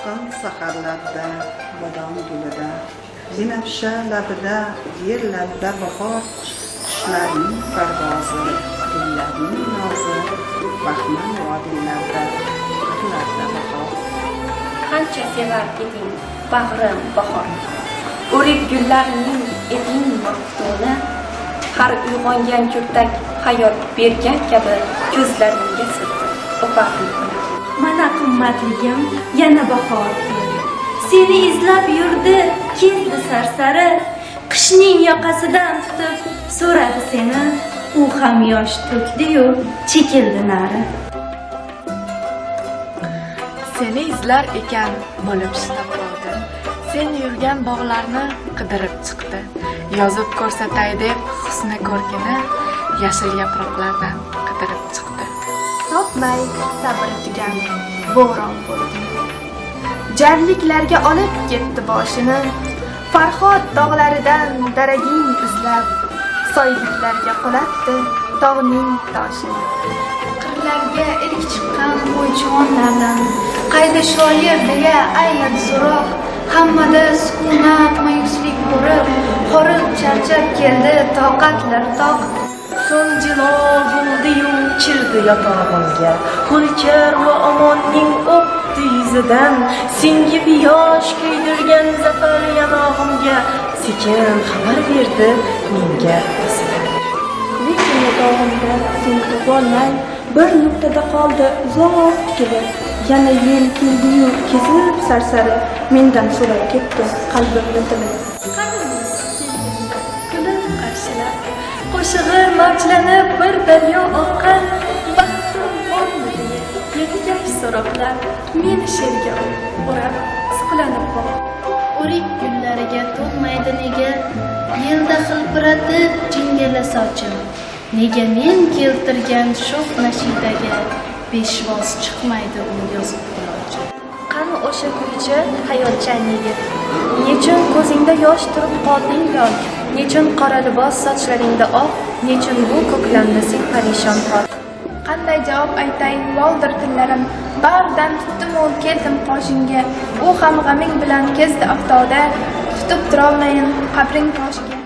Salqin saharlarda, bodom gulida, binafsha labida, yerlarda bahor, qushlarning parvozi, gullarning nozi, baxmal vodiylarda, qirlarda bahor. Qancha sevar eding, bag'rim bahor. O'rik gullarining eding maftuni, har uyg'ongan kurtak hayot bergan kabi ko'zlaringga surtib o'pardim uni. Mana qimmatligim, yana bahor keldi. Seni izlab yurdi, kezdi sarsari. Qishning yoqasidan tutib so'radi seni. U ham yosh to'kdi-yu, chekildi nari. Seni izlar ekan bo'lib shtapovdi. Sen yurgan bog'larni qidirib chiqdi. Yozib ko'rsatay deb husni ko'rkini yashil yaproqlardan qidirib chiqdi. Topmay sabr tugandi, bo'ron bo'ldi. Jarliklarga olib ketdi boshini. Farhod tog'laridan daraging izlab, soyliklarga qulatdi tog'ning toshini. Qirlarga ilk chiqqan qo'ychivonlardan qayda shoir deya ayladi so'roq. Hammada sukunat, mayuslik ko'rib, horib charchab keldi toqatlar toq. So'ng jilo bo'ldi-yu kirdi yotog'imga, Hulkar va omonning o'pdi yuzidan, singib yosh kuydirgan zafar yanog'imga, sekin xabar berdi menga o'zidan. Lekin yotog'imda seni topolmay, bir nuqtada qoldi uzoq tikilib. Yana yel keldi-yu kesib sarsari, mendan so'rab ketdi qalbimni tilib. Kulib qarshilab, qo'shig'i mavjlanib bir daryo oqqan, baxtim bormi deya yetkash so'roqlar meni she'rga o'rab suqlanib boq. O'rik gullariga to'lmaydi nega yelda hilpiratib jingala sochim, nega men keltirgan sho'x nashidaga peshvoz chiqmaydi u yozib qulochi. Qani o'sha kuychi hayotchan yigit, nechun ko'zingda yosh turib qolding lol, nechun qora libos sochlaringda oq, nechun bu ko'klamda sen parishon hol. Qanday javob aytayin, loldir tillarim. Bardan tutdim-u keldim qoshingga. U ham g'aming bilan kezdi oftoda, tutib turolmayin qabring toshiga.